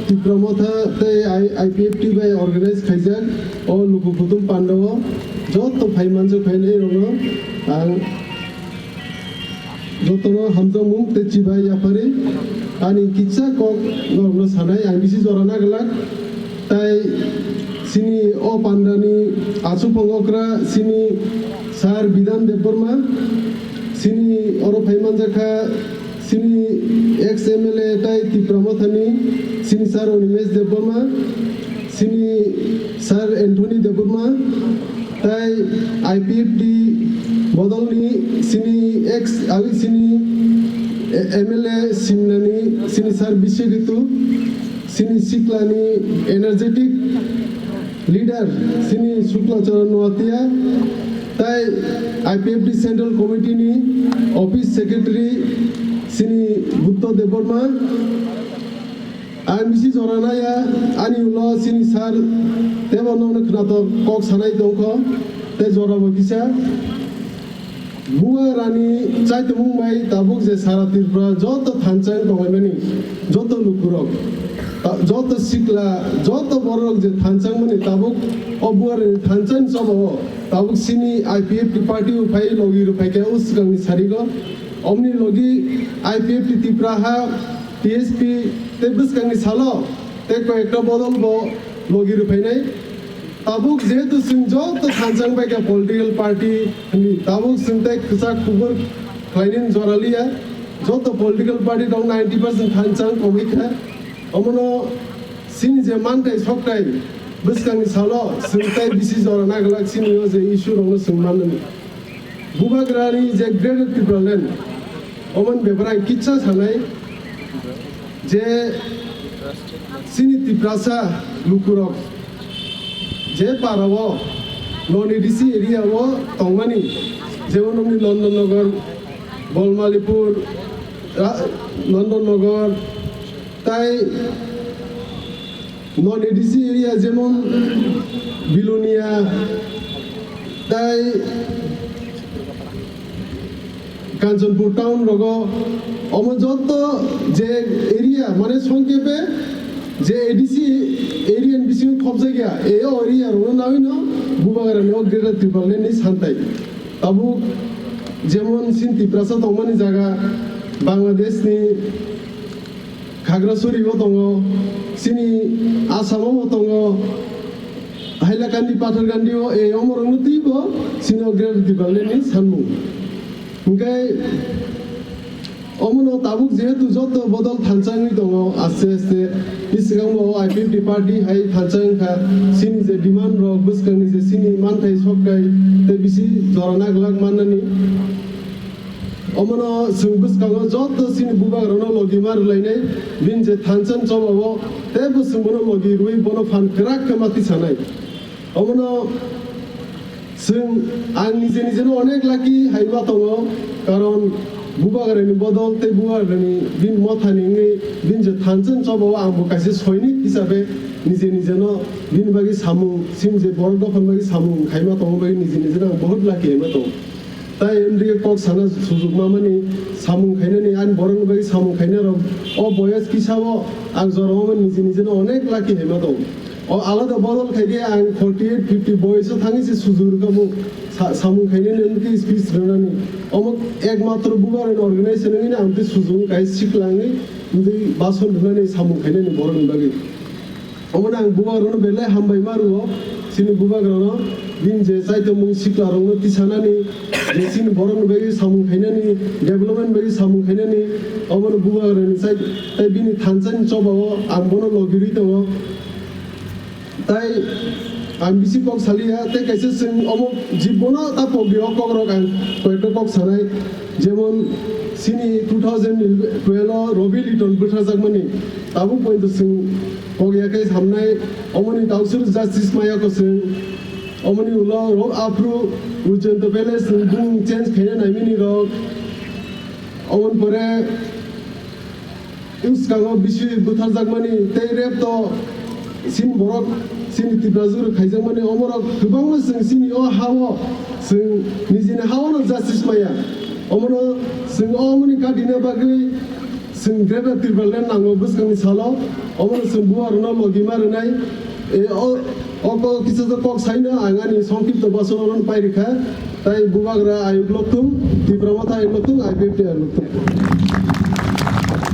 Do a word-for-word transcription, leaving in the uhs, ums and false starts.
Tipra Motha tei I-, I P F T bai organize khaijak o luku kutum pandao joto phai manjak phainai rokno ang jotono hamjakmung tei chibai yapharwi ani kisa kok norokno sanai ang bisi jora naglak. Tai chini o pandani achukphang okra chini Sir Bidhan Debbarma, chini oro phai manjakha chini ex M L A tai Tipra Mothani chini Sir Animesh Debbarma, chini Sir Anthony Debbarma, tai I P F T bodolni chini ex, abi chini M L A Simnani chini Sir Biswaritu, chini siklani energetic leader chini Shukla Charan Noatia, tai I P F T Central Committee ni Office Secretary chini Buddha Debbarma. Ang bisi jora naya, ani ulo chini sir tebo nokno khnatok kok sanai tongkho, tei jorabo kisa. Bubagrani chaitomung bai tabuk je sara Tripura joto thanchang tonglaimani, joto lukurok, ta-, joto sikla, joto borok je thanchangmani tabuk o Bubagrani thanchang chobao tabuk chini I P F T party o phai logi rwphai khe o swkangni sarigo. Omni logi I P F T Tripura ha T S P tei bwskangni salo tei koyekta bodol bo logi rwphainai. Tabuk jehetu chwng joto thanchang bai kha political party hwnwi, tabuk chwng tei kwchak kubur khlainani jora liya. Joto political party rok ninety percent thanchang komwi kha. Omono chini je manthai sokthai bwskangni salo chwng tei bisi jora naglak chini o je issue rokno chwng mannani. Bubagrani je Greater Tipraland, omon bebrai kitsa sanai je chini Tiprasa lukurok je parao non A D C area o tongmani, jemon omni London Nagar, Bolmalipur, Ra-, London Nagar, tai non A D C area jemon Bilonia, tai Kanchanpur town rogo, omo joto je area, mane songkhepe je A D C area ni bisingo khobjakya, e o area rogo nawino Bubagrani o Greater Tipraland ni santai. Tabuk jemon chini Tiprasa tongmani jaga, Bangladesh ni Khagrasuri o tongo, chini Assam o tongo, Hailakandi, Patharkandi o, e omorokno twibo chini o Greater Tipraland ni sanmung. Hwnkhe omono tabuk jehetu joto bodol thanchangwi tongo, aste aste bwskango I P F T party hai thanchang wngkha, chini je demand rok bwskangni je chini manthai sokthai tei bisi jora naglak mannani. Omono chwng bwskango joto chini bubagrano logi ma rwlainai, bini je thanchang chobao teibo chwng bono logi rwui bono phan kwrak khe ma tisanai. Omono chwng ang nije nijeno onek lucky hai ma tongo, karon bubagrani bodol tei bubagrani bini mothani wngwi bini je thanchang chobao ang bo kaisa soinik hisabe nije nijeno bini bagwi samung, chini je borok dophani bagwi samung khai ma tongo bagwi nije nijeno ang bahut lucky hai ma tongo. Tai wngdike kok sana sujuk mamani samung khainani, ani borokni bagwi samung khainai rok o boyos kisa o ang jora mamani nije nije no onek lucky hai ma tong. O alada bodol khai khe ang forty eight, fifty boyos o thangwi se sujuk rwkha mo sa-, samung khainani wngkhe speech rwnani. Omo ekmatro bubagrani organization wngwi ang tei sujuk wngkha hai sikla wngwi wngwi bason rwnani samung khainani borokni bagwi. Omono ang bubagrano belai hambai ma rwo, chini bubagrano bini je chaitomung siklarokno tisanani, je chini borokni bagwi samung khainani, development bagwi samung khainani, omono bubagrani chai, tai bini thanchani chobao ang bono logirwi tongo. Tai ang bisi kok saliya, tei kaisa chwng omo jibono ta pogdi o kokrok ang koyekta kok sanai, jemon chini two thousand twelve o Robi Liton bwtharjakmani, tabuk poito chwng Kok yakai samnai, omoni tausur justice maya kosong, omoni ulo ro aphru Ujjayanta Palace ni bumung change khaina naimani rok, omon pore bwskango bisi butharjakmani tei rep to sin borok sini Tiprajwk khaijakmani omorok kwbangma chwng sini o ha-o chwng nijini ha-o no justice maya, omono chwng omoni kadina bagwi Chwng Greater Tipraland nango bwskangni salo, omono chwng bubagrokno logi ma rwnai. E, o, o kok kisa kok saino ang ani songkipto basono pai rikha. Tai bubagra ayuk lokthung, Tipra Motha ayuk lokthung, I P F T ayuk lokthung.